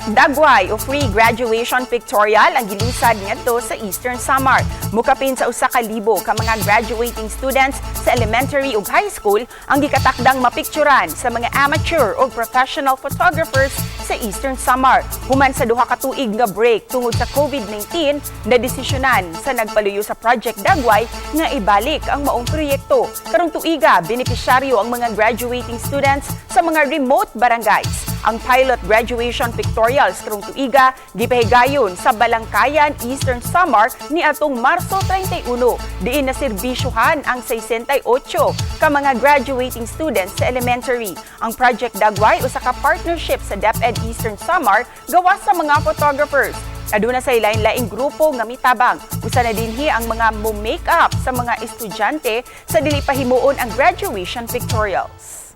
Project Dagway o free graduation pictorial ang gilusad ngadto sa Eastern Samar. Mukapin sa 1,000 ka mga graduating students sa elementary ug high school ang gikatakdang mapicturan sa mga amateur o professional photographers sa Eastern Samar. Human sa 2 ka tuig nga break tungod sa COVID-19, nadesisyonan sa nagpaluyo sa Project Dagway nga ibalik ang maong proyekto. Karong tuiga, benepisyaryo ang mga graduating students sa mga remote barangays. Ang pilot graduation pictorials karong tuiga gipahigayon sa Balangkayan, Eastern Samar ni atong Marso 31. Diin na serbisyuhan ang 68 ka mga graduating students sa elementary. Ang Project Dagway usa ka partnership sa DepEd Eastern Samar gawas sa mga photographers. Aduna sa lain-laing grupo nga mitabang. Usa na dinhi ang mga mo-make up sa mga estudyante sa dili pahimuon ang graduation pictorials.